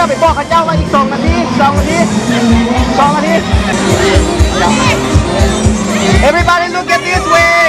ໄປບອກເຂົາເຈົ້າວ່າອີກສອງນາທີ ສອງນາທີ ສອງນາທີ. Everybody look at this way.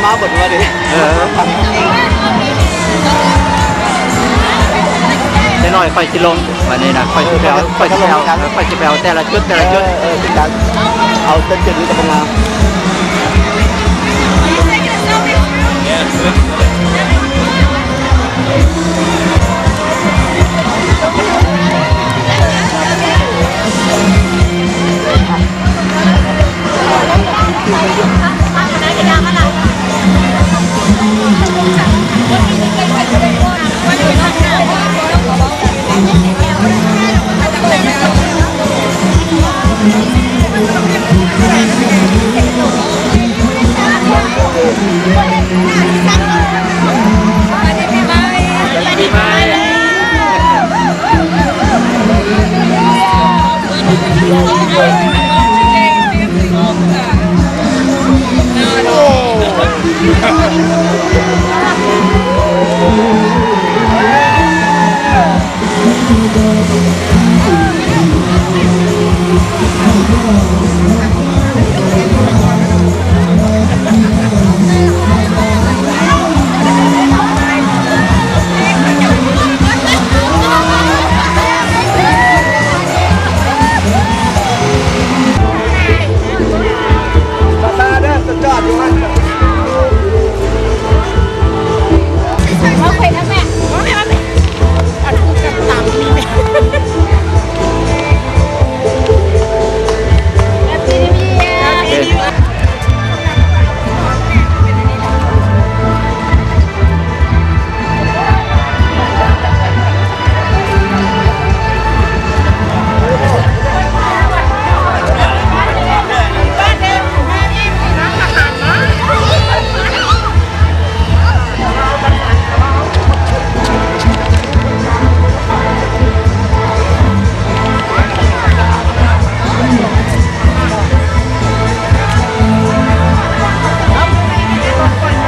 ມາ ມາເບິດແລ້ວເດ້. ເອີ ຈັກໜ້ອຍຂ້ອຍຊິລົງ ບາດນີ້ນະ ຂ້ອຍຊິໄປເອົາ ຂ້ອຍຊິໄປເອົາ ຂ້ອຍຊິໄປເອົາແຕ່ລະຈຸດ ແຕ່ລະຈຸດ. ເອີ ເອີ ຄືກັນ ເອົາແຕ່ຈຸດນີ້ກໍພໍງາມ.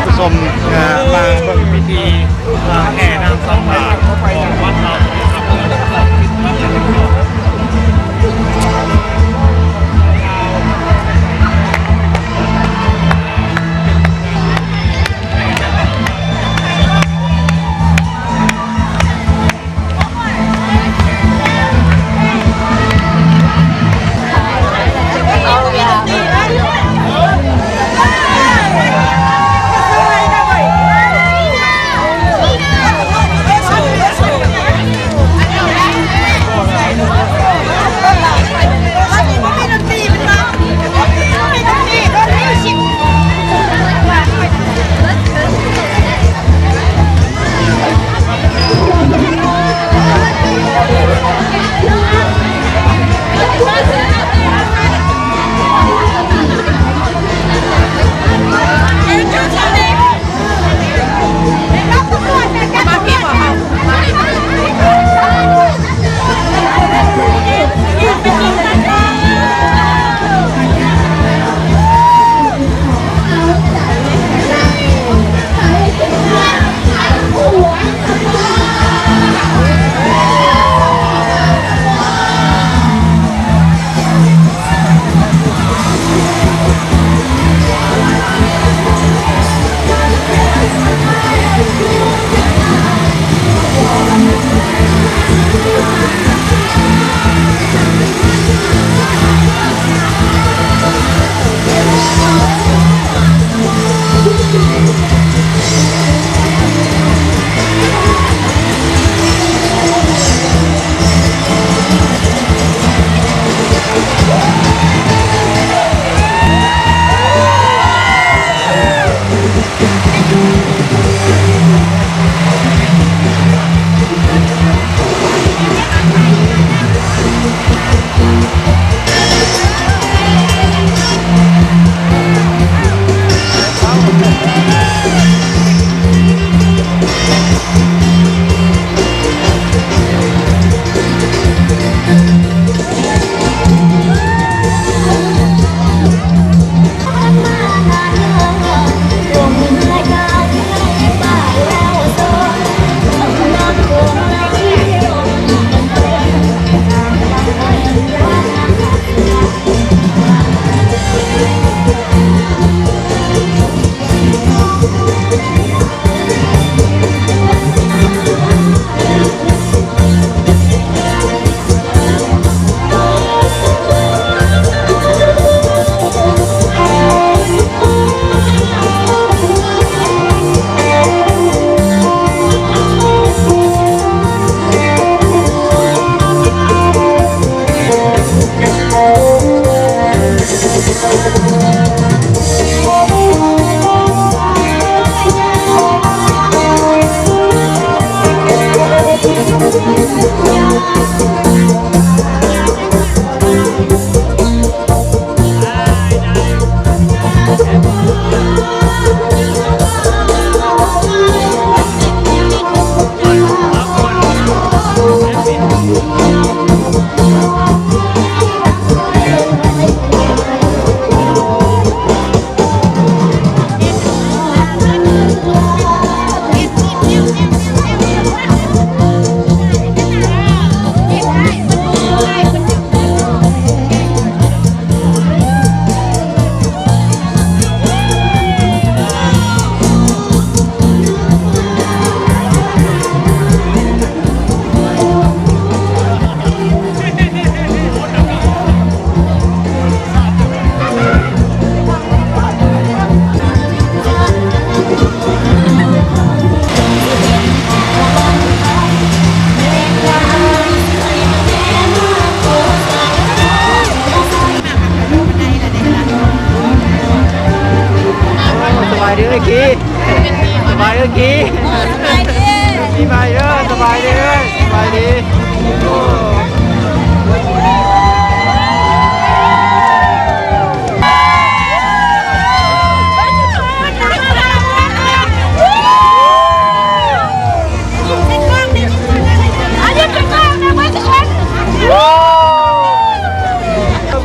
ຜູ້ຊົມ ເອີ ມາເບິ່ງພິທີ ເອີ ແຫ່ນາງສັງຂານຂອງວັດລາວ.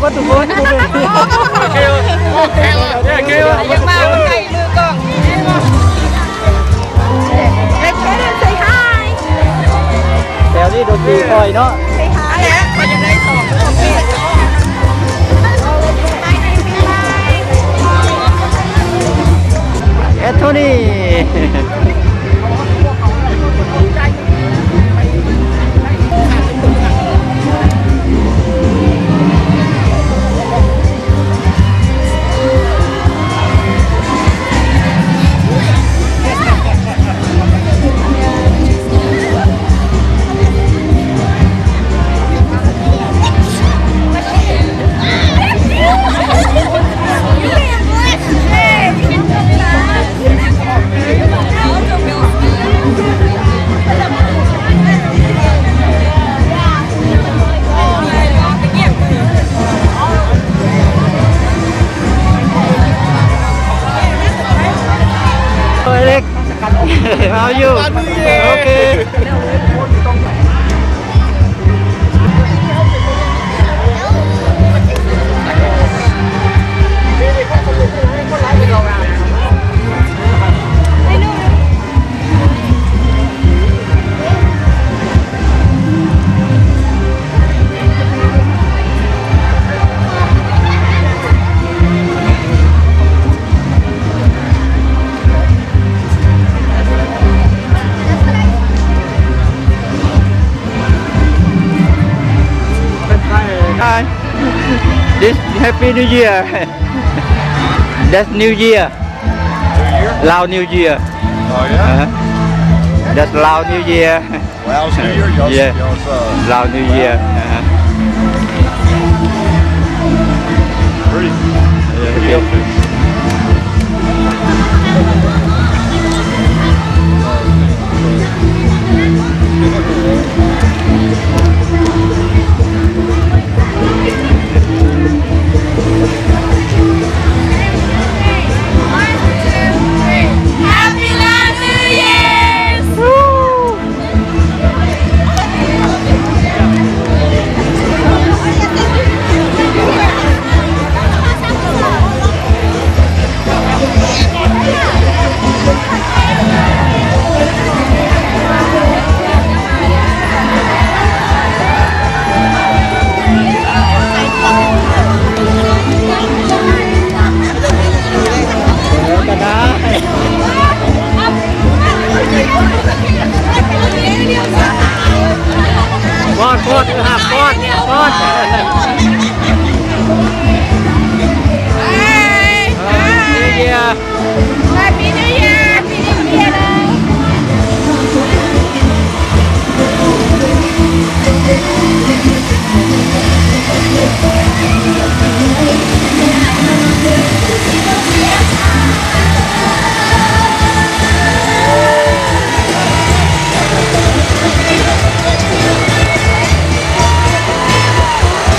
ເບິດທຸກຄົນ ໂອເຄ ໂອເຄ ໂອເຄ ຢ່າມາໃກ້ມືກ້ອງ Say hi ແຖວນີ້ດົນຕີຄ່ອຍເນາະ Say hi ແຫຼະ ຂ້ອຍຢາກໄດ້ສອງ ແອັນໂທນີ How are you? Okay. Hi. This Happy New Year. That's New Year. New Year? Lao New Year. Oh, yeah? Uh-huh. That's Lao New Year. Laos New Year? Y'all's, yeah. Y'all's, uh, Lao New Year. Uh-huh. Pretty. Yeah, pretty outfits. Happy Lao New Year! ປ້ອນ ປ້ອນ ເອີ ຫ້າມປ້ອນ ປ້ອນ. Happy New Year. Happy New Year. Happy New Year. ເ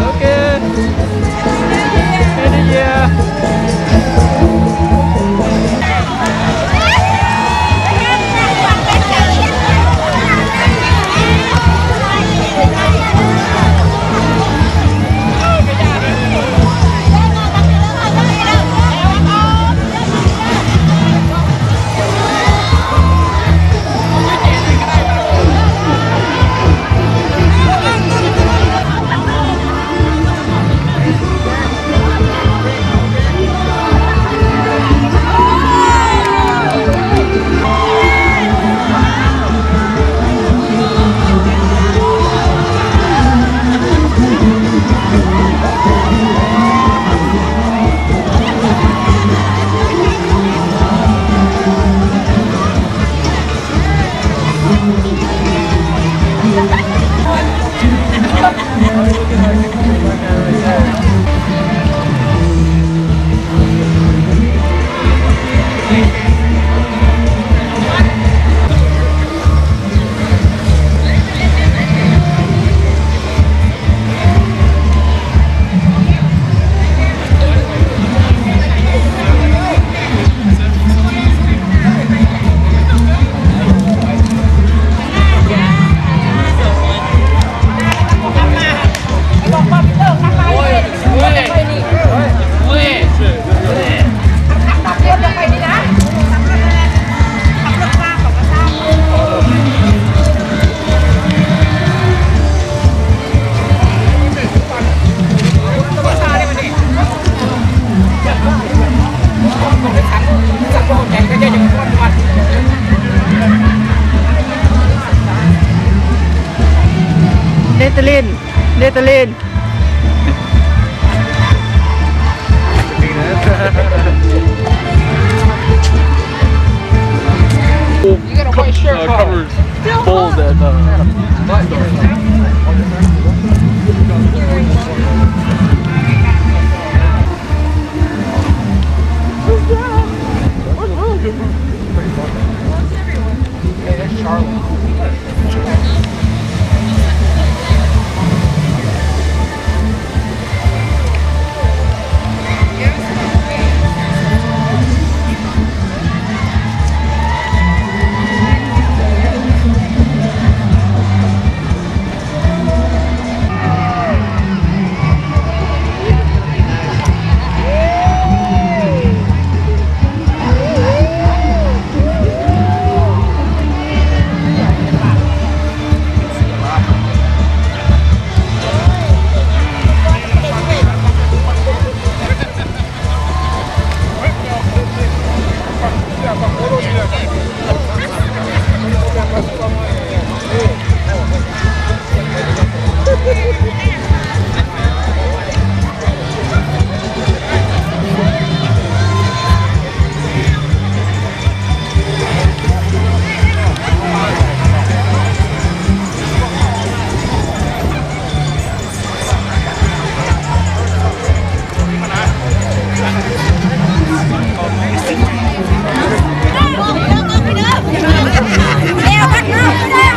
Okay. End of year.ເນເທີແລນ ເນເທີແລນ. You got a white shirt, uh, covers bowls at, uh, store. Hey, that's Charlie.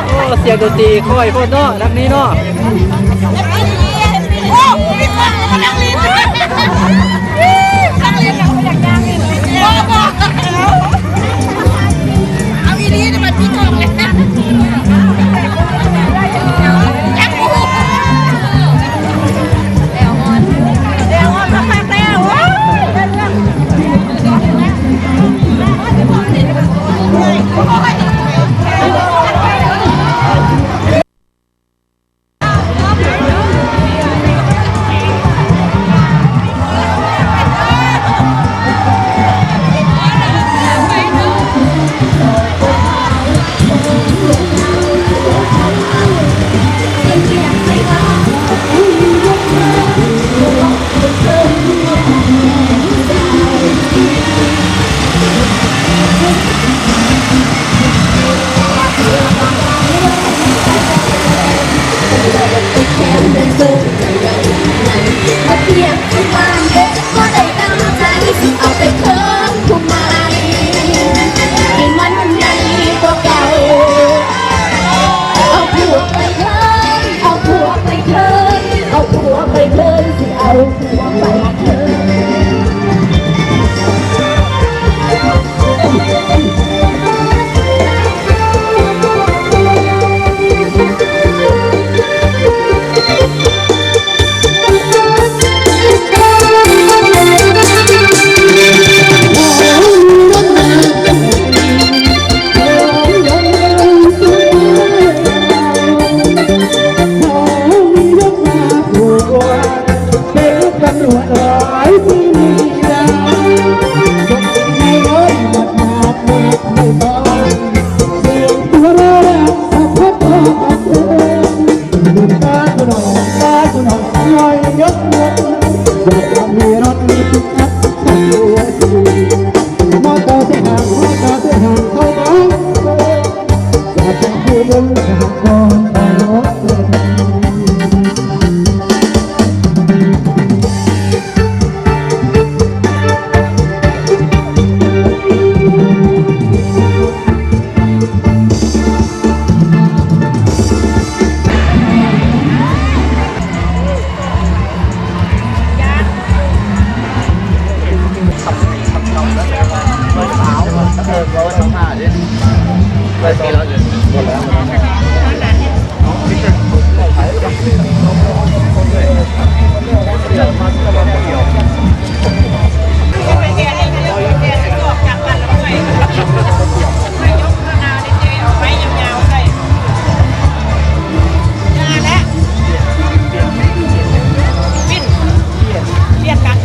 ໂອ້ ສຽງດົນຕີຄ່ອຍໂພດເນາະ ນັກນີ້ເນາະ. ເອົາອີ່ຫຼີເດ້ ບັດມີກ້ອງແລ້ວ. ແລ້ວຮອດ ແລ້ວຮອດຄັກໆແລ້ວ. ປຽນກັນ.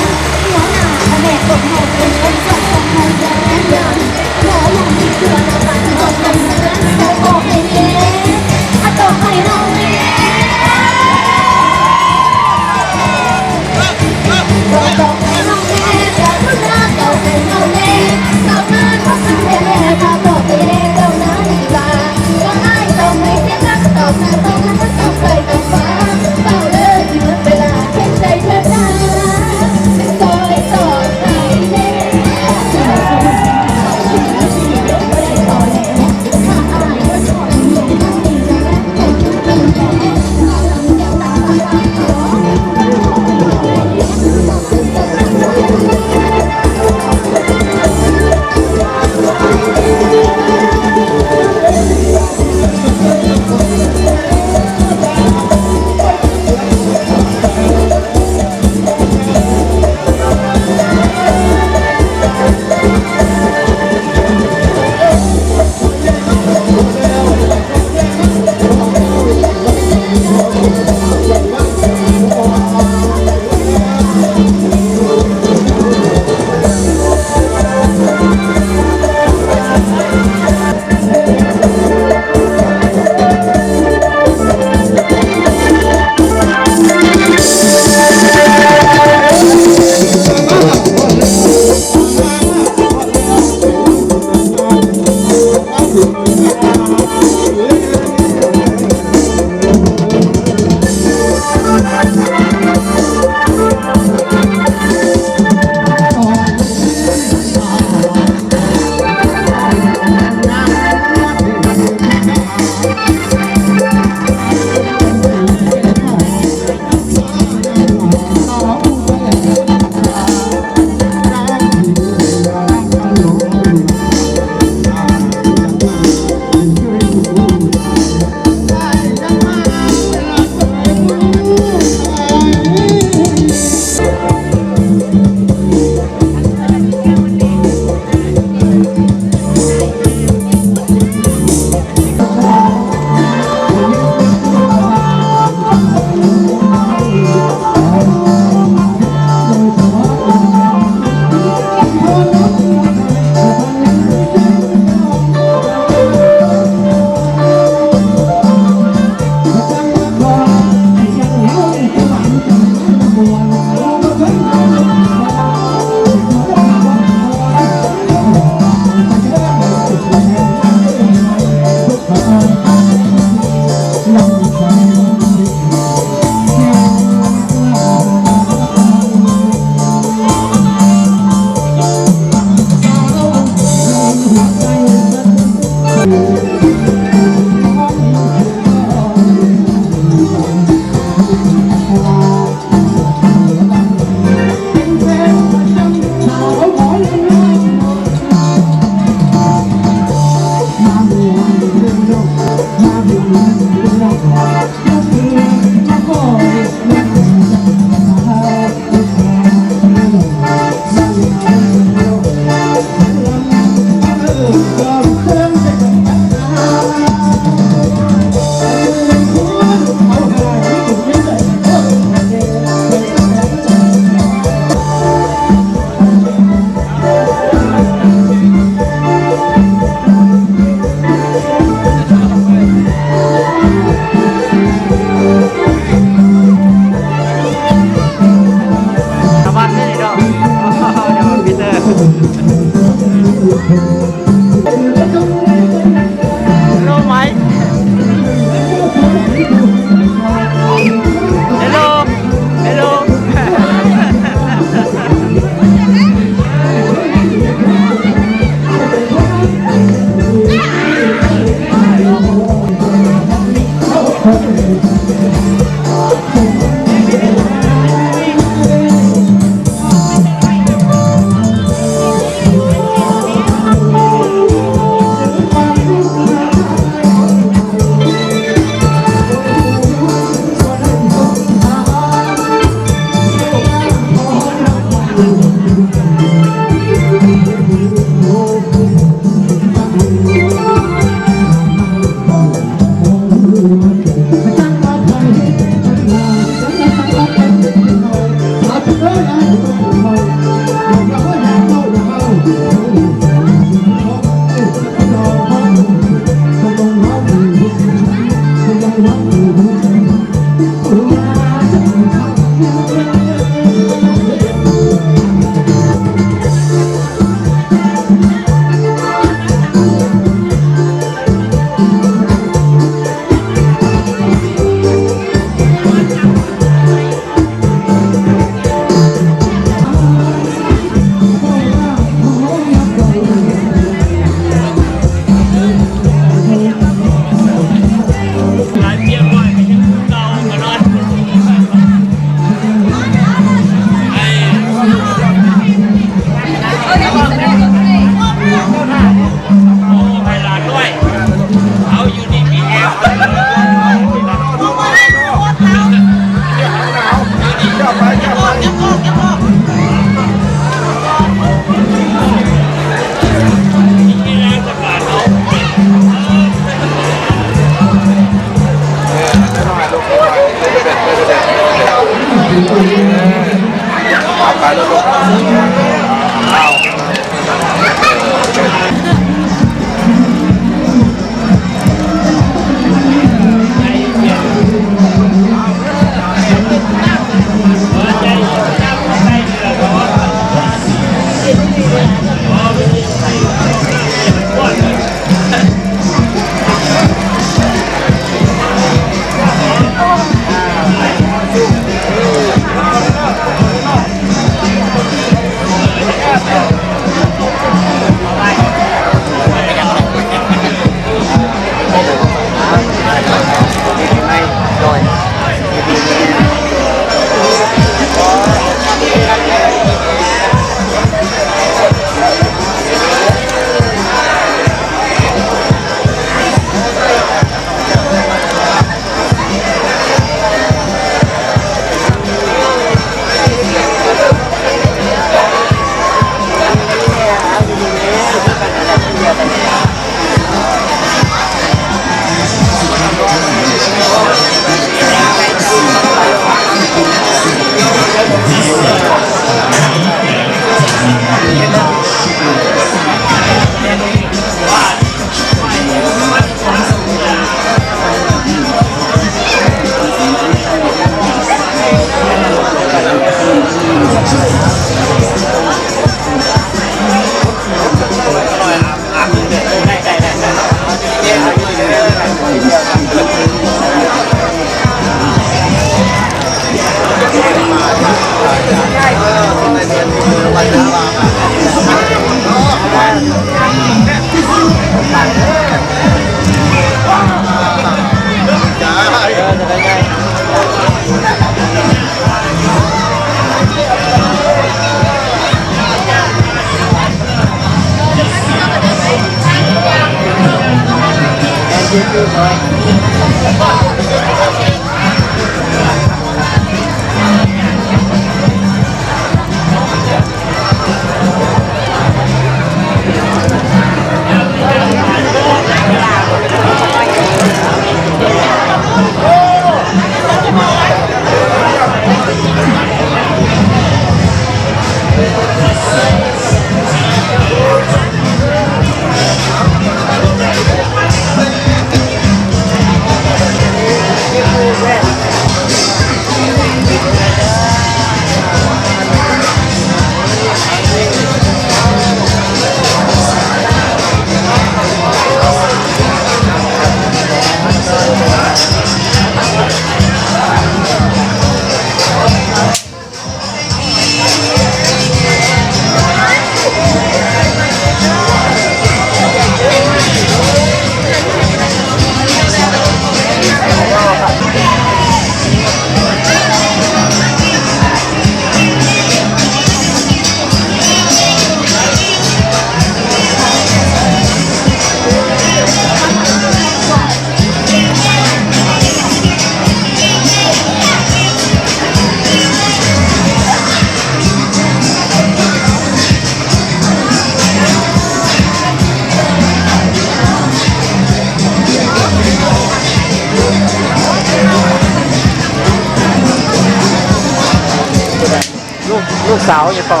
ລູກ ລູກສາວຫຍັງກໍ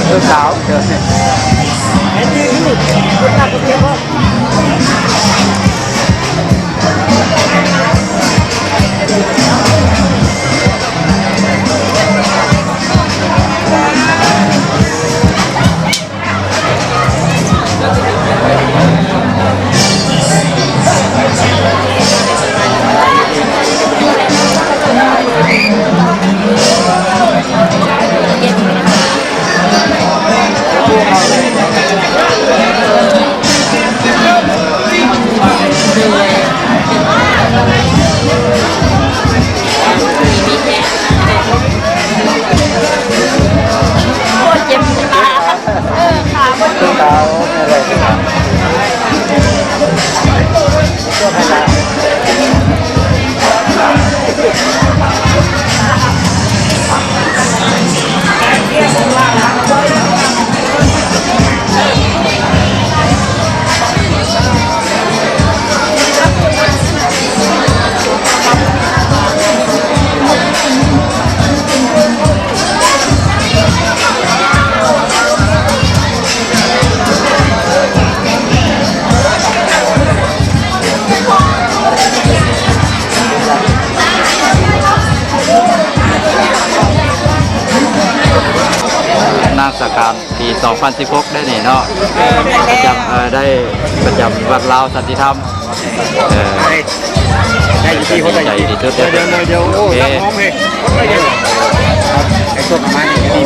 ລູກສາວ ເອີ ໃຫ້ຕື່ນລູກ ລູກໜັກກວ່າເຈັບບໍ່? ໂອ້ ເຈັບຂາ ເອີ ຂາບໍ່ດີ ຂາບໍ່ດີ ນາສະການ ປີສອງພັນສິບຫົກ ໄດ້ນີ້ເນາະ ເອີ ແມ່ນແລ້ວ ປະຈຳ ເອີ ໄດ້ປະຈຳວັດລາວສັນຕິທຳ ເອີ ໄດ້ ໄດ້ຢູ່ທີ່ຫົວໃຈ ໃຈທີ່ສຸດ ດຽວ ດຽວ ດຽວ ໂອ້ ໂອເຄ ນັກຮ້ອງເພງ ໄອ້ພວກມານີ້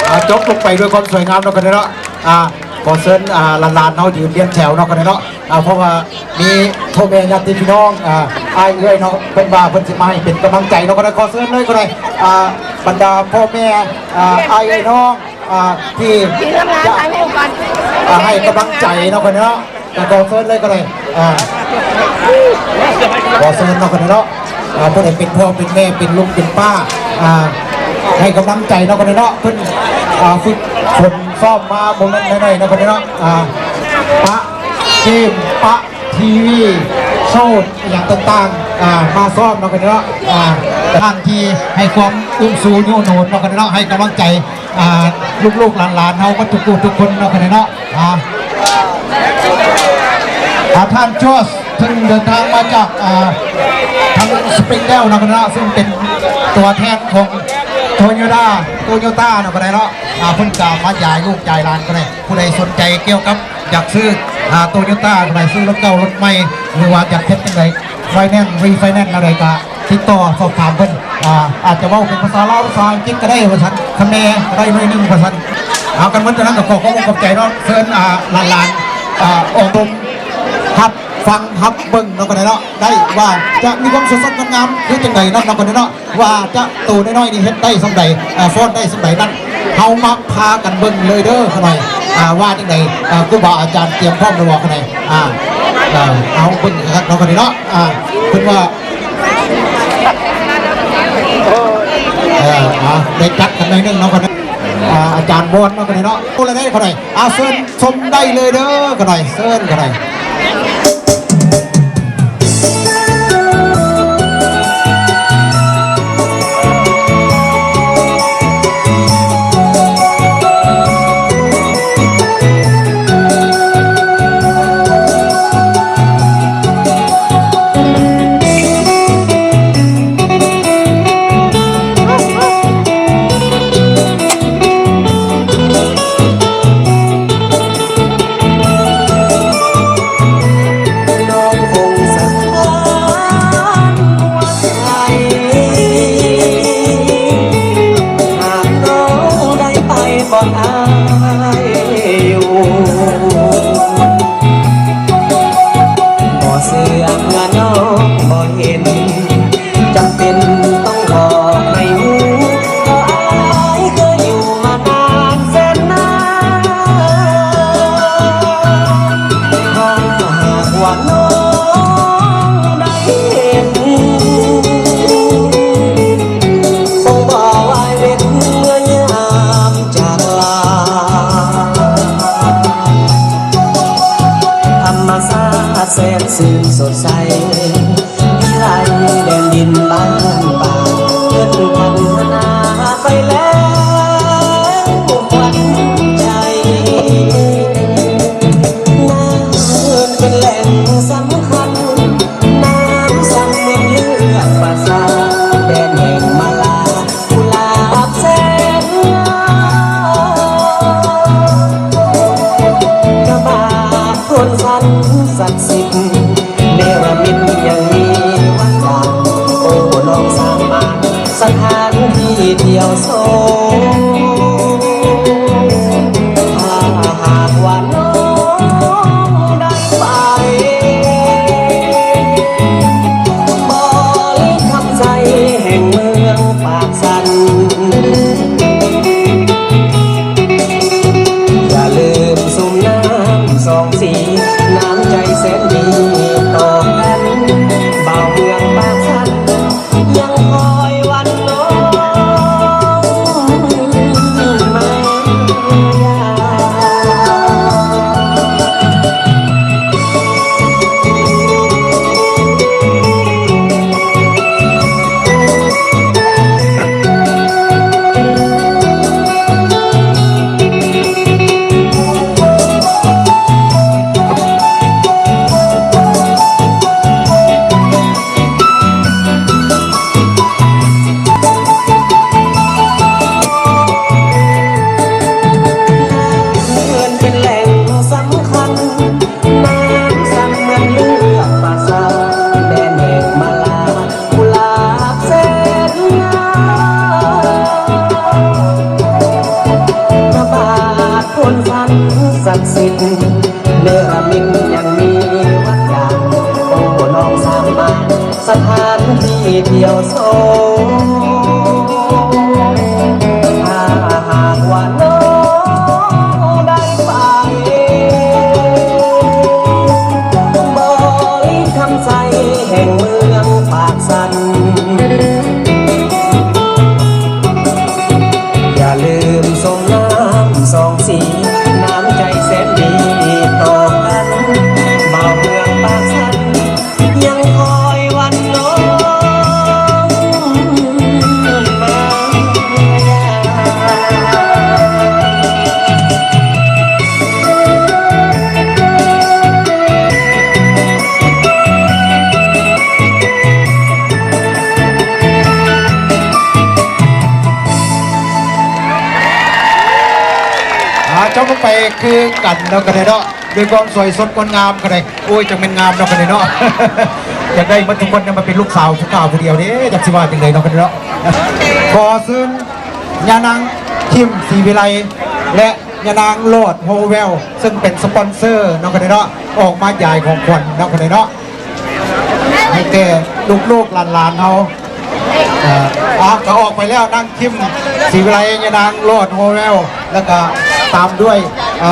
ອ່າ ຈົບລົງໄປດ້ວຍຄວາມສວຍງາມເນາະ ຄະນະເນາະ. ອ່າ ຂໍເຊີນ ອ່າ ຫຼານໆເຮົາຢືນລຽນແຖວເນາະ ຄະນະເນາະ. ອ່າ ເພາະວ່າມີພໍ່ແມ່ຍາດຕິພີ່ນ້ອງ ອ່າ ອ້າຍເອື້ອຍເນາະ ເພິ່ນວ່າເພິ່ນຊິມາໃຫ້ເປັນກຳລັງໃຈເນາະ ກໍໄດ້ ຂໍເຊີນເລີຍ ກໍໄດ້ ອ່າ ບັນດາພໍ່ແມ່ ອ່າ ອ້າຍເອື້ອຍນ້ອງ ອ່າ ທີ່ຈະ ອ່າ ໃຫ້ກຳລັງໃຈເນາະ ກໍໄດ້ເນາະ ກໍຂໍເຊີນເລີຍ ກໍໄດ້ ອ່າ ຂໍເຊີນເນາະ ກໍໄດ້ເນາະ ອ່າ ຜູ້ໃດເປັນພໍ່ເປັນແມ່ ເປັນລຸງເປັນປ້າ ອ່າ ໃຫ້ກຳລັງໃຈເນາະ ກໍໄດ້ເນາະ ເພິ່ນ ອ່າ ຝຶກຝົນຊ້ອມມາບໍ່ແມ່ນໜ້ອຍໆເນາະ ກໍໄດ້ເນາະ ອ່າ ປະເກມ ປະ ທີວີ ໂຊດ ອີ່ຫຍັງຕ່າງໆ ອ່າ ມາຊ້ອມເນາະ ກັນເນາະ ອ່າ ທ່ານທີ່ໃຫ້ຄວາມອຸ້ມຊູຍູ້ໜູນເນາະ ກັນເນາະ ໃຫ້ກຳລັງໃຈ ອ່າ ລູກໆຫຼານໆເຮົາໝົດທຸກຜູ້ທຸກຄົນເນາະ ກັນເນາະ ອ່າ ອ່າ ທ່ານຈອດ ເພິ່ນເດີນທາງມາຈາກ ອ່າ ທາງສະປຣິງແດວເນາະ ກັນເນາະ ຊຶ່ງເປັນຕົວແທນຂອງໂຕໂຍຕ້າ ໂຕໂຍຕ້າເນາະ ກັນເນາະ ອ່າ ເພິ່ນກະມາຢາຍລູກຢາຍຫຼານ ກໍໄດ້ ຜູ້ໃດສົນໃຈກ່ຽວກັບ ຢາກຊື້ ອ່າ ໂຕໂຍຕ້າ ໃຜຊື້ລົດເກົ່າລົດໃໝ່ ຫຼືວ່າຢາກເຮັດຈັ່ງໃດ ໄຟແນນ ຣີໄຟແນນ ແນວໃດກະຕິດຕໍ່ສອບຖາມເພິ່ນ ອ່າ ອາດຈະເວົ້າເປັນພາສາລາວ ພາສາອັງກິດກະໄດ້ວ່າຊັ້ນ ຄະແນນກະໄດ້ໜ້ອຍໜຶ່ງວ່າຊັ້ນ ເອົາ ກັນໝົດ ຈາກນັ້ນກະຂໍຂອບອົກຂອບໃຈເນາະ ເຊີນ ອ່າ ຫຼານໆ ອ່າ ອອກຕົງຮັບຟັງຮັບເບິ່ງເນາະ ກະໄດ້ເນາະ ໄດ້ວ່າຈະມີຄວາມສົດສົດງາມໆ ຄືຈັ່ງໃດນັ້ນເນາະ ກະໄດ້ເນາະ. ວ່າຈະໂຕນ້ອຍໆນີ້ເຮັດໄດ້ສ່ຳໃດ ເອີ ຟ້ອນໄດ້ສ່ຳໃດນັ້ນ ເຮົາມາພາກັນເບິ່ງເລີຍເດີຂະໜ້ອຍ ອ່າ ວ່າຈັ່ງໃດ ເອີ ຄູບາອາຈານຕຽມພ້ອມແລ້ວບໍ່ຂະໜ້ອຍ ອ່າ ເອີ ເຮົາເບິ່ງຄັກເນາະ ຂະໜ້ອຍເນາະ ອ່າ ເພິ່ນວ່າ ເອີ ອ່າ ໄດ້ຈັດກັນໜ້ອຍໜຶ່ງເນາະຂະໜ້ອຍ ອ່າ ອາຈານວອນເນາະຂະໜ້ອຍເນາະ ໂອ້ ລະໄດ້ຂະໜ້ອຍ ອ່າ ເຊີນ ຊົມໄດ້ເລີຍເດີຂະໜ້ອຍ ເຊີນຂະໜ້ອຍ. ນ້ອງຄົງສະທ້ອນຫົວໃຈ ຫາກນ້ອງໄດ້ໄປບ່ອນອ້າຍຢູ່ ບໍ່ເຊື່ອເມື່ອນ້ອງບໍ່ເຫັນ ຈຳເປັນຕ້ອງບອກໃຫ້ຮູ້ ເພາະອ້າຍເຄີຍຢູ່ມານານແສນນານ ຖ້າຫາກວ່ານ້ອງໄດ້ເຫັນ ຄົງບໍ່ວາຍເວັນເມື່ອຍາມຈາກລາ ທຳມະຊາດແສນຊື່ນສົດໃສ ວິໄລແດນດິນບ້ານປ່າ ເກີດພັນທະນາໄປແລ້ວຂວັນໃຈ ນ້ຳເພິ່ນເປັນແຫຼ່ງສຳຄັນ ນ້ຳສັງເໝືອນເລືອດປະຊາ ແດນແຫ່ງມາລາ ກຸຫຼາບແສນງາມ ພະບາດໂພນສັນສັກສິດ ເນລະມິດຍັງມີວັດວາງ ໂອ້ ນ້ອງສາມາດ ສະຖານທີ່ທ່ຽວຊົມ ຖ້າຫາກວ່ານ້ອງໄດ້ໄປ ບໍລິຄຳໄຊແຫ່ງເມືອງປາກ ສັນ ຢ່າລືມຊຸມນ້ຳສອງສີ ນ້ຳໃຈແສນດີຕໍ່ກັນ ບ່າວເມືອງປາກສັນ ຍັງຄອຍວັນນ້ອງມາຢາມ. ເພິ່ນເປັນແຫຼ່ງສຳຄັນ ນ້ຳສັງເໝືອນເລືອດປະຊາ ແດນແຫ່ງມາລາ ກຸຫຼາບແສນງາມ ພະບາດໂພນສັນສັກສິດ ເນລະມິດຍັງມີວັດຍາມ ໂອ້ ນ້ອງສາມາດ ສະຖານທີ່ທ່ຽວຊົມ ຖ້າຫາກວ່ານ້ອງໄດ້ໄປ ບໍລິຄຳໄຊແຫ່ງເມືອງປາກຊັນ ຢ່າລືມສົ່ງນ້ຳສອງສີ ນ້ຳໃຈແສນດີຕໍ່ກັນ ບ່າວເມືອງປາກຊັນ ຍັງຄອຍວັນນ້ອງມາ. ອ່າ ຈົບລົງໄປຄືກັນເນາະ ກໍໄດ້ເນາະ ດ້ວຍຄວາມສວຍສົດງົດງາມກໍໄດ້. ໂອ້ຍ ຈັ່ງແມ່ນງາມເນາະ ຄັນນີ້ເນາະ ຢາກໄດ້ໝົດທຸກຄົນ ຍັງມາເປັນລູກສາວຜູ້ກ້າຜູ້ດຽວເດ້ ຈັກຊິວ່າຈັ່ງໃດເນາະ ຄັນນີ້ເນາະ. ຂໍເຊີນຍານາງ ຄິມ ສີວິໄລ ແລະ ຍານາງ ໂລດ ໂຮເວລ ເຊິ່ງເປັນສະປອນເຊີເນາະ ຄັນນີ້ເນາະ ອອກມາຢາຍຂອງຂວັນເນາະ ຄັນນີ້ເນາະ ໃຫ້ແກ່ລູກໆຫຼານໆເຮົາ. ເອີ ອ່າ ກໍອອກໄປແລ້ວ ນາງ ຄິມ ສີວິໄລ ຍານາງ ໂລດ ໂຮເວລ ແລ້ວກໍຕາມດ້ວຍ ເອີ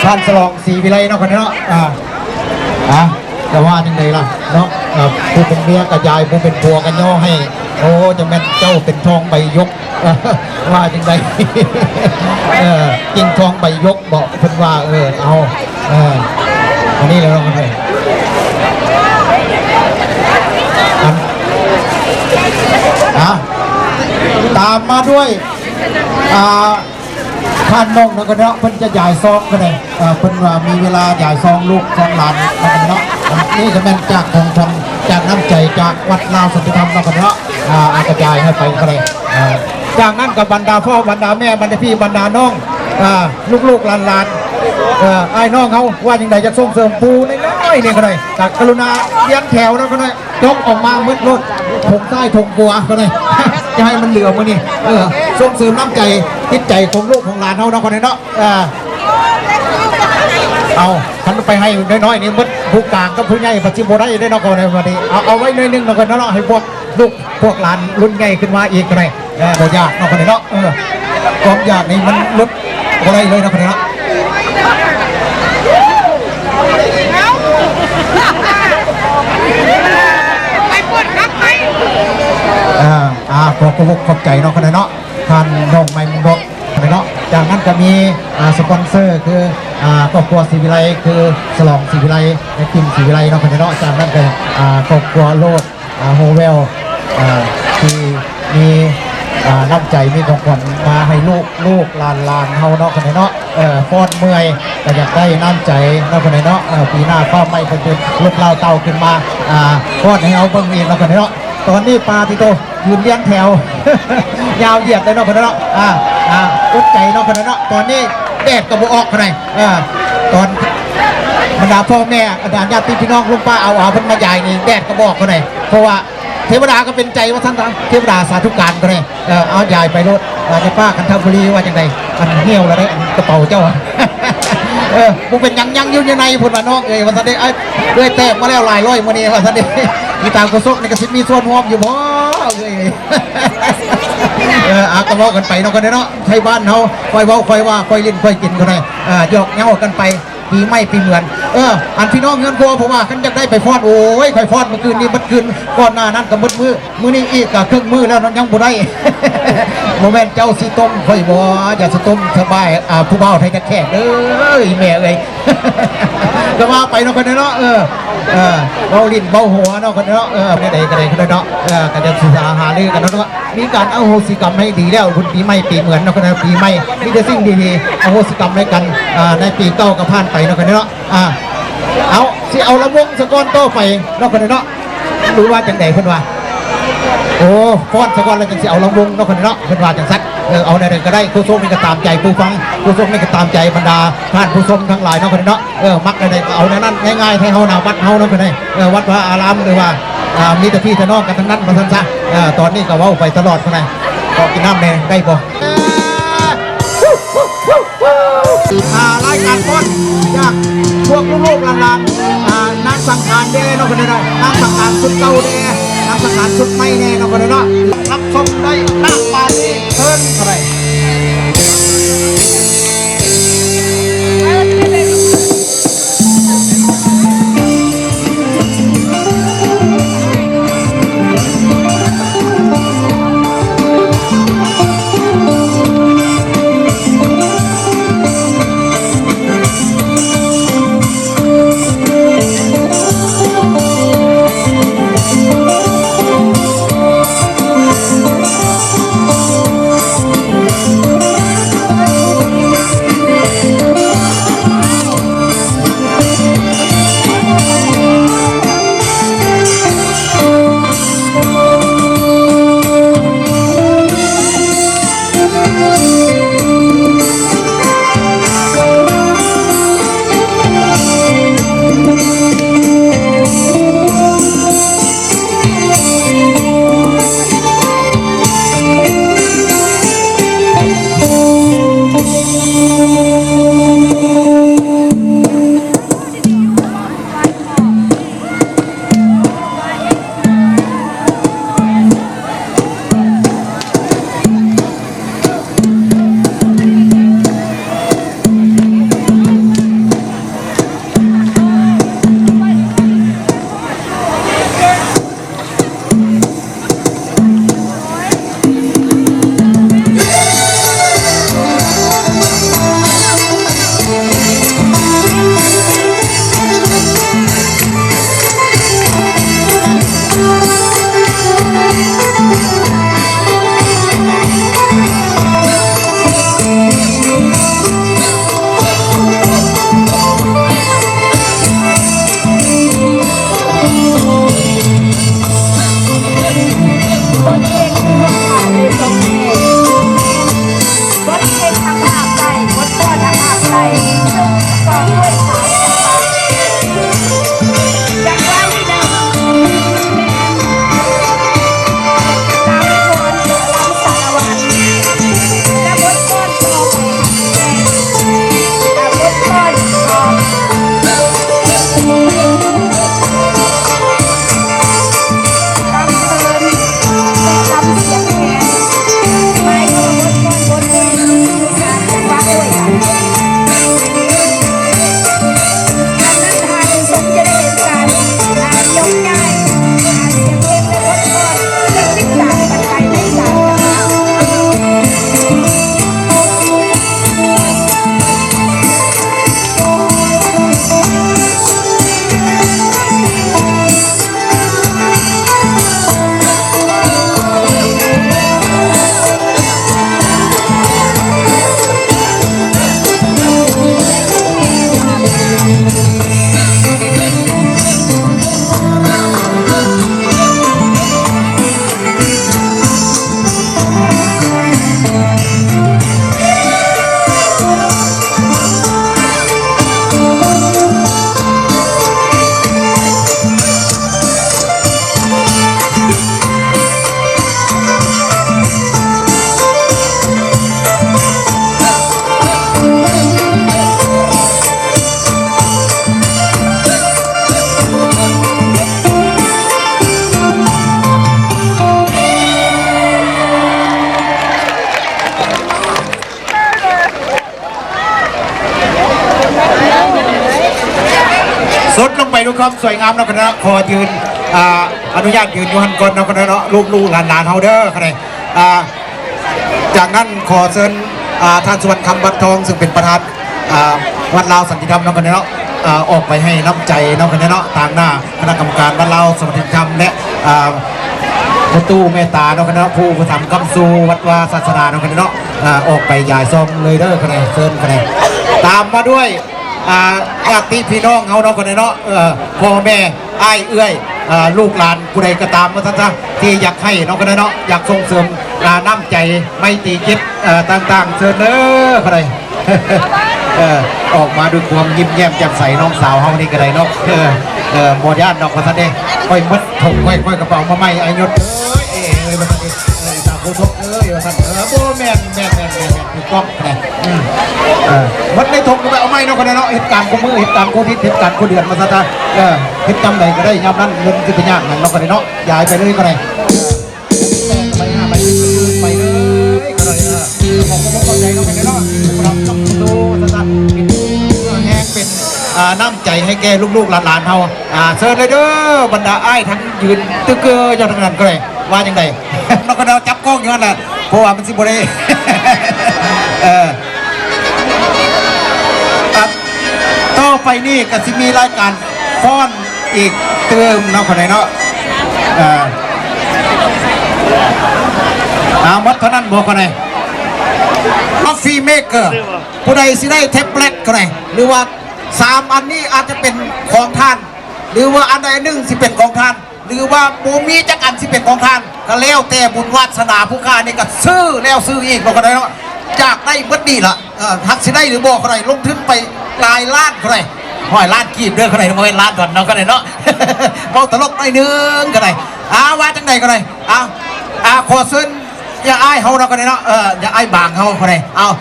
ທ່ານ ສະຫຼອງ ສີວິໄລເນາະ ຄັນນີ້ເນາະ. ອ່າ ອ່າ ຈະວ່າຈັ່ງໃດລະເນາະ ເອີ ຜູ້ເປັນເມຍກໍຢາຍ ຜູ້ເປັນຜົວກໍຍໍໃຫ້. ໂອ້ ຈັ່ງແມ່ນເຈົ້າເປັນທອງໃບຢົກ ວ່າຈັ່ງໃດ ເອີ ກິ່ງທອງໃບຢົກເບາະ ເພິ່ນວ່າ. ເອີ ເອົາ ເອີ ອັນນີ້ແຫຼະເນາະ ເອີ ອັນ ອ່າ ຕາມມາດ້ວຍ ອ່າ ທ່ານນ້ອງເນາະ ເພິ່ນຈະຢາຍຊອງກໍໄດ້ ເອີ ເພິ່ນວ່າມີເວລາຢາຍຊອງລູກຊອງຫຼານເນາະ ເນາະ. ອັນນີ້ກໍແມ່ນຈາກຂອງຂວັນ ຈາກນ້ຳໃຈຈາກວັດລາວສັນຕິທຳເນາະ ເນາະ ອ່າ ກະຈາຍໃຫ້ໄປກໍໄດ້. ອ່າ ຈາກນັ້ນກໍບັນດາພໍ່ບັນດາແມ່ ບັນດາພີ່ບັນດານ້ອງ ອ່າ ລູກໆຫຼານໆ ເອີ ອ້າຍນ້ອງເຮົາວ່າຈັ່ງໃດ ຢາກສົ່ງເສີມຜູ້ນ້ອຍໆນີ້ກໍໄດ້ ກໍກະລຸນາລຽນແຖວເນາະ ກໍໄດ້ ຈົກອອກມາໝົດໂລດ ຖົງຊ້າຍຖົງຂວາກໍໄດ້ ຢ່າໃຫ້ມັນເຫຼືອມື້ນີ້. ເອີ ສົ່ງເສີມນ້ຳໃຈຈິດໃຈຂອງລູກຂອງຫຼານເຮົາເນາະ ກໍໄດ້ເນາະ. ອ່າ ເອົາ ຄັນໄປໃຫ້ນ້ອຍໆນີ້ໝົດ ຜູ້ກາງກັບຜູ້ໃຫຍ່ ປະຈິບໍ່ໄດ້ເດ້ເນາະ ກໍໄດ້ບັດນີ້. ເອົາ ເອົາໄວ້ໜ້ອຍໜຶ່ງເນາະ ກໍເນາະ ໃຫ້ພວກລູກພວກຫຼານລຸ້ນໃຫຍ່ຂຶ້ນມາອີກກໍໄດ້. ເອີ ບໍ່ຢາກເນາະ ກໍໄດ້ເນາະ. ເອີ ຄວາມຢາກນີ້ມັນຫຼຸດບໍ່ໄດ້ເລີຍເນາະ ກໍໄດ້ເນາະ. ອ່າ ອ່າ ຂໍຂອບອົກຂອບໃຈເນາະ ກໍໄດ້ເນາະ ທ່ານນ້ອງໃໝ່ມຸງດອກ ເນາະ. ຈາກນັ້ນກໍມີ ອ່າ ສະປອນເຊີ ຄື ອ່າ ຄອບຄົວສີວິໄລ ຄື ສະຫຼອງ ສີວິໄລ ແລະ ຄິມ ສີວິໄລເນາະ ເພິ່ນເນາະ. ຈາກນັ້ນກໍ ອ່າ ຄອບຄົວໂລດ ອ່າ ໂຮເວລ ອ່າ ທີ່ມີ ອ່າ ນ້ຳໃຈ ມີຂອງຂວັນມາໃຫ້ລູກ ລູກຫຼານໆເຮົາເນາະ ເພິ່ນເນາະ. ເອີ ຟ້ອນເມື່ອຍກໍຢາກໄດ້ນ້ຳໃຈເນາະ ເພິ່ນເນາະ. ເອີ ປີໜ້າຟ້າໃໝ່ເພິ່ນຈະລຸກລາວເຕົາຂຶ້ນມາ ອ່າ ຟ້ອນໃຫ້ເຮົາເບິ່ງອີກເນາະ ເພິ່ນເນາະ. ຕອນນີ້ປາຕິໂຕ ຢືນລຽນແຖວ ຍາວຢຽດເລີຍເນາະ ເພິ່ນເນາະ. ອ່າ ອ່າ ອົດໃຈເນາະ ເພິ່ນເນາະ. ຕອນນີ້ແດດກໍບໍ່ອອກປານໃດ. ເອີ ຕອນບັນດາພໍ່ແມ່ ບັນດາຍາດຕິພີ່ນ້ອງ ລຸງປ້າອາວອາ ເພິ່ນມາຢາຍນີ້ ແດດກໍບໍ່ອອກປານໃດ ເພາະວ່າເທວະດາກໍເປັນໃຈວ່າຊັ້ນຊະ ເທວະດາສາທຸການກໍໄດ້. ເອີ ເອົາ ຢາຍໄປໂລດ. ເອີ ຍາປ້າຄັນທະບູລີວ່າຈັ່ງໃດ? ອັນຫ່ຽວແລ້ວເດ້ ອັນກະເປົາເຈົ້າ. ເອີ ບໍ່ເປັນຫຍັງ ຍັງຢູ່ໃນພຸ້ນວ່ານ້ອງເອີຍ ວ່າຊັ້ນເດ້. ເອີ ເອື້ອຍແຕ້ມມາແລ້ວຫຼາຍຮ້ອຍມື້ນີ້ ວ່າຊັ້ນເດ້. ອີຕາໂຄສົກນີ້ກໍຊິມີສ່ວນຮ່ວມຢູ່ບໍ່ເອີຍ? ເອີ ອ່າ ກໍເວົ້າກັນໄປເນາະ ກໍໄດ້ເນາະ. ໄທບ້ານເຮົາ ຄ່ອຍເວົ້າຄ່ອຍວ່າ ຄ່ອຍຫຼິ້ນຄ່ອຍກິນກໍໄດ້ ອ່າ ຫຍອກເຍົາະກັນໄປ. ປີໃໝ່ປີເໝືອນ ເອີ ອັນພີ່ນ້ອງເຮືອນຄົວ ເພາະວ່າຄັນຢາກໄດ້ໄປຟ້ອນ ໂອ້ຍ ຂ້ອຍຟ້ອນມື້ຄືນນີ້ໝົດຄືນ ກ່ອນໜ້ານັ້ນກໍໝົດມື້ ມື້ນີ້ອີກກໍເຄິ່ງມື້ແລ້ວເນາະ ຍັງບໍ່ໄດ້. ບໍ່ແມ່ນເຈົ້າຊິຕົ້ມຂ້ອຍບໍ່? ຢ່າຊິຕົ້ມສະບາຍ ອ່າ ຜູ້ບ່າວໄທຕັດແຂກເດີ ອີແມ່ເອີຍ. ກໍວ່າໄປເນາະ ຄົນເນາະ ເອີ ເອີ ເວົ້າຫຼິ້ນເວົ້າຫົວເນາະ ຄົນເນາະ ເອີ ແນວໃດກໍໄດ້ ຄົນເນາະ ເອີ ກໍຈະສຶກສາຫາລືກັນເນາະ. ມີການອະໂຫສິກຳໃຫ້ດີແລ້ວ ບຸນປີໃໝ່ປີເໝືອນເນາະ ຄະນະ ປີໃໝ່ມີແຕ່ສິ່ງດີໆ ອະໂຫສິກຳໃຫ້ກັນ ອ່າ ໃນປີເກົ່າກໍຜ່ານໄປເນາະ ຄະນະເນາະ. ອ່າ ເອົາ ຊິເອົາລຳວົງສາກົນຕໍ່ໄປເນາະ ຄະນະເນາະ ຫຼືວ່າຈັ່ງໃດເພິ່ນວ່າ? ໂອ້ ຟ້ອນສາກ່ອນແລ້ວຈັ່ງຊິເອົາລຳວົງເນາະ ຄະນະເນາະ ເພິ່ນວ່າຈັ່ງຊັ້ນ. ເອີ ເອົາແນວໃດກໍໄດ້ ຜູ້ຊົມນີ້ກໍຕາມໃຈຜູ້ຟັງ ຜູ້ຊົມນີ້ກໍຕາມໃຈບັນດາທ່ານຜູ້ຊົມທັງຫຼາຍເນາະ ຄະນະເນາະ. ເອີ ມັກແນວໃດກໍເອົາແນວນັ້ນ ງ່າຍໆ ໄທເຮົານະ ວັດເຮົາເນາະ ຄະນະ ເອີ ວັດວາອາຣາມ ຫຼືວ່າ ອ່າ ມີແຕ່ພີ່ແຕ່ນ້ອງກັນທັງນັ້ນວ່າຊັ້ນຊະ. ເອີ ຕອນນີ້ກໍເວົ້າໄປຕະຫຼອດພຸ້ນນະ ຂໍກິນນ້ຳແດ່ໄດ້ບໍ່? ອ່າ ລາຍການຟ້ອນຈາກພວກລູກໆຫຼານໆ ອ່າ ນາງ ສັງຂານແດ່ເນາະ ເພິ່ນເນາະ ນາງສັງຂານຊຸດເກົ່າແດ່ ນາງສັງຂານຊຸດໃໝ່ແດ່ເນາະ ເພິ່ນເນາະ ຮັບຊົມໄດ້ນາງປານນີ້ ເຊີນເທົ່າໃດ. ສຸດລົງໄປດ້ວຍຄວາມສວຍງາມເນາະຄະນະ. ຂໍຢືນ ອາ ອະນຸຍາດຢືນຢູ່ຫັ້ນກ່ອນເນາະຄະນະເນາະ ລູກໆຫຼານໆເຮົາເດີຄະນະ. ອາ ຈາກນັ້ນຂໍເຊີນ ອາ ທ່ານ ສຸວັນຄຳ ວັດທອງ ຊຶ່ງເປັນປະທານ ອາ ວັດລາວສັນຕິທຳເນາະຄະນະເນາະ ອາ ອອກໄປໃຫ້ນ້ຳໃຈເນາະຄະນະເນາະ ຕາງໜ້າຄະນະກຳມະການວັດລາວສັນຕິທຳ ແລະ ອາ ພໍ່ຕູ້ເມດຕາເນາະຄະນະເນາະ ຜູ້ອຸປະຖຳຄ້ຳຊູວັດວາສາສະໜາເນາະຄະນະເນາະ. ອາ ອອກໄປຢາຍຊອງເລີຍເດີຄະນະ ເຊີນຄະນະ. ຕາມມາດ້ວຍ ອາ ຍາດຕິພີ່ນ້ອງເຮົາເນາະຄະນະເນາະ ເອີ ພໍ່ແມ່ ອ້າຍເອື້ອຍ ອາ ລູກຫຼານຜູ້ໃດກໍຕາມວ່າຊັ້ນຊະ ທີ່ຢາກໃຫ້ເນາະຄະນະເນາະ ຢາກສົ່ງເສີມ ອາ ນ້ຳໃຈໄມຕີຈິດ ເອີ ຕ່າງໆ ເຊີນເດີຄະນະ. ເອີ ອອກມາດ້ວຍຄວາມຍິ້ມແຍ້ມແຈ່ມໃສ ນ້ອງສາວເຮົານີ້ກໍໄດ້ເນາະ. ເອີ ເອີ ບໍ່ຢ້ານດອກວ່າຊັ້ນເດ້ ຂ້ອຍໝົດຖົງ ຂ້ອຍ ຂ້ອຍກະເປົາມາໃໝ່ ອາຍຸດເອີຍ ເອີຍ ວ່າຊັ້ນເດ້ ເອີຍ ສາວໂຄສົກເອີຍ ວ່າຊັ້ນ. ເອີ ບໍ່ ແມ່ນ ແມ່ນ ແມ່ນ ແມ່ນ ແມ່ນ ຖືກຕ້ອງນະ. ອືມ ເອີ ໝົດໃນຖົງກໍໄປເອົາໃໝ່ເນາະ ກໍໄດ້ເນາະ ເຮັດການຄູ່ມື້ ເຮັດການຄູ່ທິດ ເຮັດການຄູ່ເດືອນວ່າຊັ້ນຊະ ເອີ ເຮັດຈຳໃດກໍໄດ້ຍາມນັ້ນ ເງິນຊິໄປຍາກຫຍັງເນາະ ກໍໄດ້ເນາະ ຢາຍໄປເລີຍກໍໄດ້ ເອີ ໄປຫາໄປ ໄປເລີຍກໍໄດ້ ເອີ ຂໍຂອບໃຈເນາະ ກໍໄດ້ເນາະ ສຳລັບຄຳໂຕສັ້ນໆ ເປັນເຫື່ອແຮງ ເປັນ ອ່າ ນ້ຳໃຈໃຫ້ແກ່ລູກໆຫຼານໆເຮົາ ອ່າ ເຊີນເລີຍເດີ ບັນດາອ້າຍທັງຢືນຕຶກເກີຢູ່ທາງນັ້ນກໍໄດ້ ວ່າຈັ່ງໃດ ເນາະ ກໍໄດ້ຈັບກ້ອງຢູ່ຫັ້ນແຫຼະ ເພາະວ່າມັນຊິບໍ່ໄດ້ ເອີ ອ່ະ ຕໍ່ໄປນີ້ກໍຊິມີລາຍການຟ້ອນອີກຕື່ມເນາະ ຂ້ານ້ອຍເນາະ ເອີ ອ່າ ໝົດເທົ່ານັ້ນບໍ່ ຂ້ານ້ອຍ Coffee Maker ຜູ້ໃດຊິໄດ້ແທັບເລັດ ຂ້ານ້ອຍ ຫຼືວ່າສາມອັນນີ້ອາດຈະເປັນຂອງທ່ານ ຫຼືວ່າອັນໃດອັນໜຶ່ງຊິເປັນຂອງທ່ານ ຫຼືວ່າບໍ່ມີຈັກອັນຊິເປັນຂອງທ່ານ ກໍແລ້ວແຕ່ບຸນວາດສະໜາຜູ້ຂ້ານີ້ ກໍຊື້ແລ້ວຊື້ອີກເນາະ ຂ້ານ້ອຍເນາະ ຢາກໄດ້ໝົດນີ້ລະ ເອີ ຈັກຊິໄດ້ຫຼືບໍ່ ຂ້ານ້ອຍ ລົງທຶນໄປຫຼາຍລ້ານ ຂ້ານ້ອຍ ຮ້ອຍລ້ານກີບເດີ ຂ້ານ້ອຍ ບໍ່ແມ່ນລ້ານດອນເນາະ ຂ້ານ້ອຍເນາະ ເວົ້າຕະຫຼົກໜ້ອຍໜຶ່ງ ຂ້ານ້ອຍ ອ່າ ວ່າຈັ່ງໃດ ຂ້ານ້ອຍ ອ່າ ອ່າ ຂໍເຊີນ ຢ່າອ້າຍເຮົາເນາະ ຂ້ານ້ອຍເນາະ ເອີ ຢ່າອ້າຍບາງເຮົາ ຂ້ານ້ອຍ ເອົາ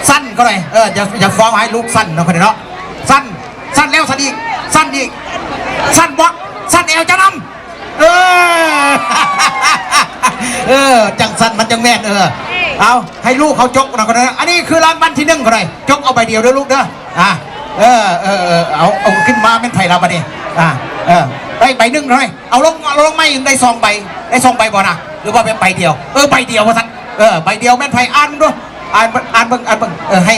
ສັ້ນ ຂ້ານ້ອຍ ເອີ ຢ່າ ຢ່າຟ້າວໃຫ້ລູກສັ້ນເນາະ ຂ້ານ້ອຍເນາະ ສັ້ນ ສັ້ນແລ້ວສັ້ນອີກ ສັ້ນອີກ ສັ້ນບວກ ສັ້ນແອວຈະນຳ ເອີ ເອີ ຈັ່ງຊັ້ນມັນຈັ່ງແມ່ນ ເອີ ເອົາ ໃຫ້ລູກເຂົາຈົກເນາະ ຂ້ານ້ອຍເນາະ ອັນນີ້ຄືລາງວັນທີໜຶ່ງ ຂ້ານ້ອຍ ຈົກເອົາໃບດຽວເດີລູກເດີ ອ່າ ເອີ ເອີ ເອີ ເອົາ ເອົາຂຶ້ນມາແມ່ນໃຜລະບັດນີ້ ອ່າ ເອີ ໄດ້ໃບໜຶ່ງ ຂ້ານ້ອຍ ເອົາລົງ ເອົາລົງໃໝ່ ໄດ້ສອງໃບ ໄດ້ສອງໃບບໍ່ນະ ຫຼືວ່າແມ່ນໃບດຽວ ເອີ ໃບດຽວວ່າຊັ້ນ ເອີ ໃບດຽວແມ່ນໃຜ ອ່ານເບິ່ງດູ ອ່ານ ອ່ານເບິ່ງ ອ່ານເບິ່ງ ເອີ ໃຫ້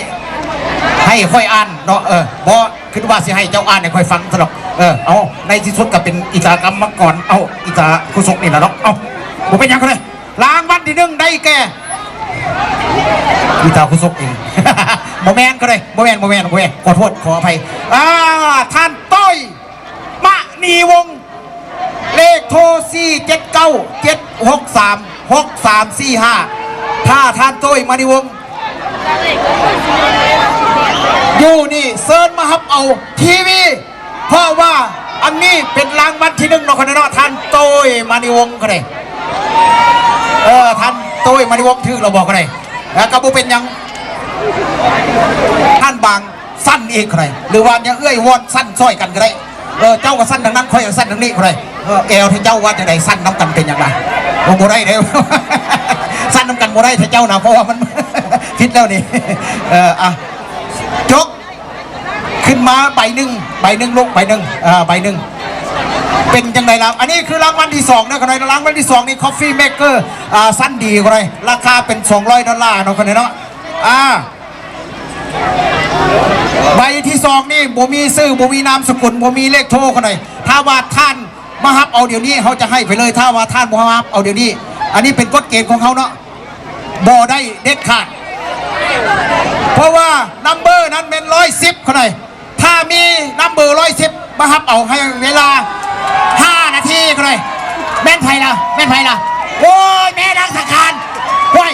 ໃຫ້ຂ້ອຍອ່ານເນາະ ເອີ ບໍ່ ຄິດວ່າຊິໃຫ້ເຈົ້າອ່ານໃຫ້ຂ້ອຍຟັງຊັ້ນດອກ ເອີ ເອົາ ໃນທີ່ສຸດກໍເປັນອີຕາກຳມະກອນ ເອົາ ອີຕາຄຸສົກນີ້ລະເນາະ ເອົາ ບໍ່ເປັນຫຍັງກໍໄດ້ ລາງວັນທີໜຶ່ງໄດ້ແກ່ ອີຕາຄຸສົກເອງ ບໍ່ແມ່ນກໍໄດ້ ບໍ່ແມ່ນ ບໍ່ແມ່ນ ບໍ່ແມ່ນ ຂໍໂທດ ຂໍອະໄພ ອ່າ ທ່ານ ໂຕ້ຍ ມະນີວົງ ເລກໂທ ສີ່ເຈັດເກົ້າ ເຈັດຫົກສາມ ຫົກສາມສີ່ຫ້າ ຖ້າທ່ານ ໂຕ້ຍ ມະນີວົງ ຢູ່ນີ້ ເຊີນມາຮັບເອົາ ທີວີ ເພາະວ່າອັນນີ້ເປັນລາງວັນທີໜຶ່ງເນາະ ຂ້ານ້ອຍເນາະ ທ່ານ ໂຕ້ຍ ມະນີວົງ ຂ້ານ້ອຍ ເອີ ທ່ານ ໂຕ້ຍ ມະນີວົງ ຖືກແລ້ວບໍ່ ຂ້ານ້ອຍ ແລ້ວກໍບໍ່ເປັນຫຍັງ ທ່ານບາງ ສັ້ນອີກ ຂ້ານ້ອຍ ຫຼືວ່າຍາເອື້ອຍວອນສັ້ນຊ່ອຍກັນກໍໄດ້ ເອີ ເຈົ້າກໍສັ້ນທາງນັ້ນ ຂ້ອຍກໍສັ້ນທາງນີ້ ຂ້ານ້ອຍ ເອີ ແອວທີ່ເຈົ້າວ່າຈັ່ງໃດ ສັ້ນນຳກັນເປັນຫຍັງລະ ໂອ້ ບໍ່ໄດ້ເດ້ ສັ້ນນຳກັນບໍ່ໄດ້ແທ້ເຈົ້ານະ ເພາະວ່າມັນຜິດແລ້ວນີ້ ເອີ ອ່ະ ຈົກ ຂຶ້ນມາໃບໜຶ່ງ ໃບໜຶ່ງລູກ ໃບໜຶ່ງ ເອີ ໃບໜຶ່ງ ເປັນຈັ່ງໃດລະ ອັນນີ້ຄືລາງວັນທີສອງເດີ ຂ້ານ້ອຍ ລາງວັນທີສອງນີ້ Coffee Maker ອ່າ ຊັ້ນດີ ຂ້ານ້ອຍ ລາຄາເປັນສອງຮ້ອຍດອນລາເນາະ ຂ້ານ້ອຍເນາະ ອ່າ ໃບທີສອງນີ້ບໍ່ມີຊື່ ບໍ່ມີນາມສະກຸນ ບໍ່ມີເລກໂທ ຂ້ານ້ອຍ ຖ້າວ່າທ່ານມາຮັບເອົາດຽວນີ້ ເຮົາຈະໃຫ້ໄປເລີຍ ຖ້າວ່າທ່ານບໍ່ມາຮັບເອົາດຽວນີ້ ອັນນີ້ເປັນກົດເກນຂອງເຮົາເນາະ ບໍ່ໄດ້ເດັດຂາດ ເພາະວ່ານຳເບີນັ້ນແມ່ນຮ້ອຍສິບ ຂ້ານ້ອຍ ຖ້າມີນຳເບີຮ້ອຍສິບ ມາຮັບເອົາ ໃຫ້ເວລາຫ້ານາທີ ຂ້ານ້ອຍ ແມ່ນໃຜລະ ແມ່ນໃຜລະ ໂອ້ຍ ແມ່ນາງສັງຂານ ໂອ້ຍ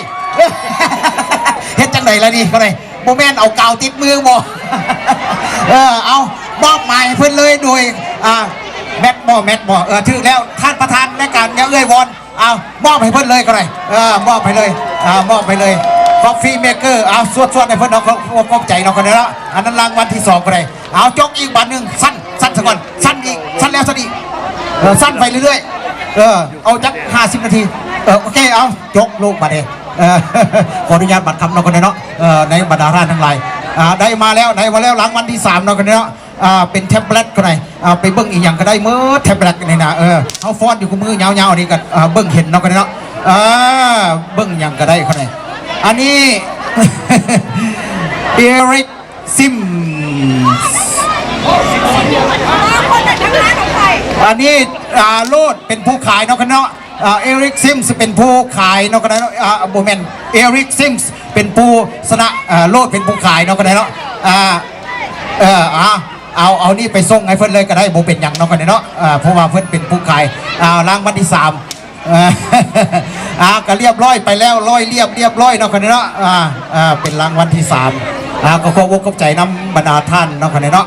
ເຮັດຈັ່ງໃດລະນີ້ ຂ້ານ້ອຍ ບໍ່ແມ່ນເອົາກາວຕິດມືບໍ່ ເອີ ເອົາ ມອບໝາຍໃຫ້ເພິ່ນເລີຍ ໂດຍ ອ່າ ແມັດບໍ່ ແມັດບໍ່ ເອີ ຖືກແລ້ວ ທ່ານປະທານລາຍການ ຍາເອື້ອຍວອນ ເອົາ ມອບໃຫ້ເພິ່ນເລີຍ ກໍໄດ້ ເອີ ມອບໃຫ້ເລີຍ ອ່າ ມອບໃຫ້ເລີຍ Coffee Maker ເອົາ ສວດໆໃຫ້ເພິ່ນເນາະ ຂອບ ຂອບໃຈເນາະ ກໍໄດ້ເນາະ ອັນນັ້ນລາງວັນທີສອງ ກໍໄດ້ ເອົາ ຈົກອີກບາດໜຶ່ງ ສັ້ນ ສັ້ນຊະກ່ອນ ສັ້ນອີກ ສັ້ນແລ້ວສັ້ນອີກ ເອີ ສັ້ນໄປເລື້ອຍໆ ເອີ ເອົາຈັກຫ້າສິບນາທີ ເອີ ໂອເຄ ເອົາ ຈົກລູກບາດນີ້ ເອີ ຂໍອະນຸຍາດບາດຄຳເນາະ ກໍໄດ້ເນາະ ເອີ ໃນບັນດາທ່ານທັງຫຼາຍ ອ່າ ໄດ້ມາແລ້ວ ໄດ້ມາແລ້ວ ລາງວັນທີສາມເນາະ ກໍໄດ້ເນາະ ອ່າ ເປັນແທັບເລັດກໍໄດ້ ອ່າ ໄປເບິ່ງອີ່ຫຍັງກໍໄດ້ໝົດ ແທັບເລັດນີ້ນະ ເອີ ເຮົາຟ້ອນຢູ່ຄູ່ມື້ຍາວໆນີ້ກໍ ອ່າ ເບິ່ງເຫັນເນາະ ກໍໄດ້ເນາະ ອ່າ ເບິ່ງຫຍັງກໍໄດ້ ກໍໄດ້ ອັນນີ້ Eric Sims ອັນນີ້ ອ່າ ໂລດເປັນຜູ້ຂາຍເນາະ ກໍໄດ້ເນາະ ອ່າ Eric Sims ເປັນຜູ້ຂາຍເນາະ ກໍໄດ້ເນາະ ອ່າ ບໍ່ແມ່ນ Eric Sims ເປັນຜູ້ຊະນະ ອ່າ ໂລດເປັນຜູ້ຂາຍເນາະ ກໍໄດ້ເນາະ ອ່າ ເອີ ອ່າ ເອົາ ເອົານີ້ໄປສົ່ງໃຫ້ເພິ່ນເລີຍກໍໄດ້ ບໍ່ເປັນຫຍັງເນາະ ກໍໄດ້ເນາະ ອ່າ ເພາະວ່າເພິ່ນເປັນຜູ້ຂາຍ ອ່າ ລາງວັນທີສາມ ອ່າ ກໍລຽບຮ້ອຍໄປແລ້ວ ຮ້ອຍລຽບ ລຽບຮ້ອຍເນາະ ກໍໄດ້ເນາະ ອ່າ ອ່າ ເປັນລາງວັນທີສາມ ອ່າ ກໍຂອບອົກຂອບໃຈນຳບັນດາທ່ານເນາະ ກໍໄດ້ເນາະ